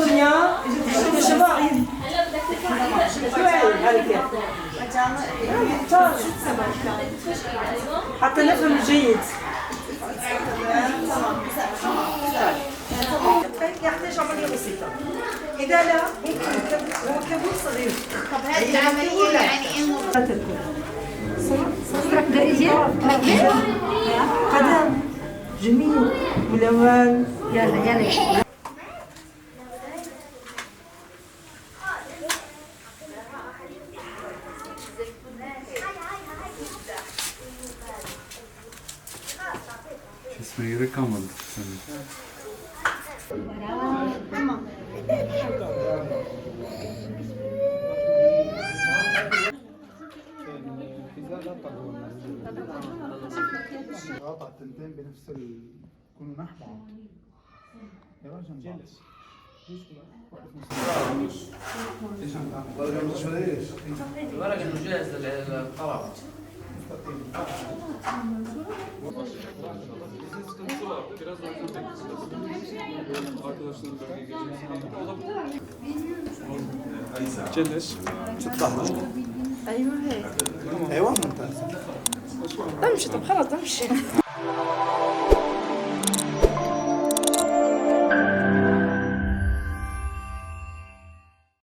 يا شباب، شو هاي الحركة؟ ممتاز، حتى نفهم جيد. يحتاج عملية بسيطة، إذا لا ممكن هو كبول صغير. طب هذه العملية يعني انه قدم جميل ملون. يلا يلا. Kesmeye gerek kalmadı senin. قطع التنتين بنفس يكونوا نحو بعض يا راجل جنب بعض. ايش عم تعمل؟ ايش؟ الورق انه جاهز للطلب. Arkadaşların bölgeye geçmesiyle ilgili. O da Celleş. ايوه هيك. ايوه ممتاز. تمشي، طب خلاص تمشي.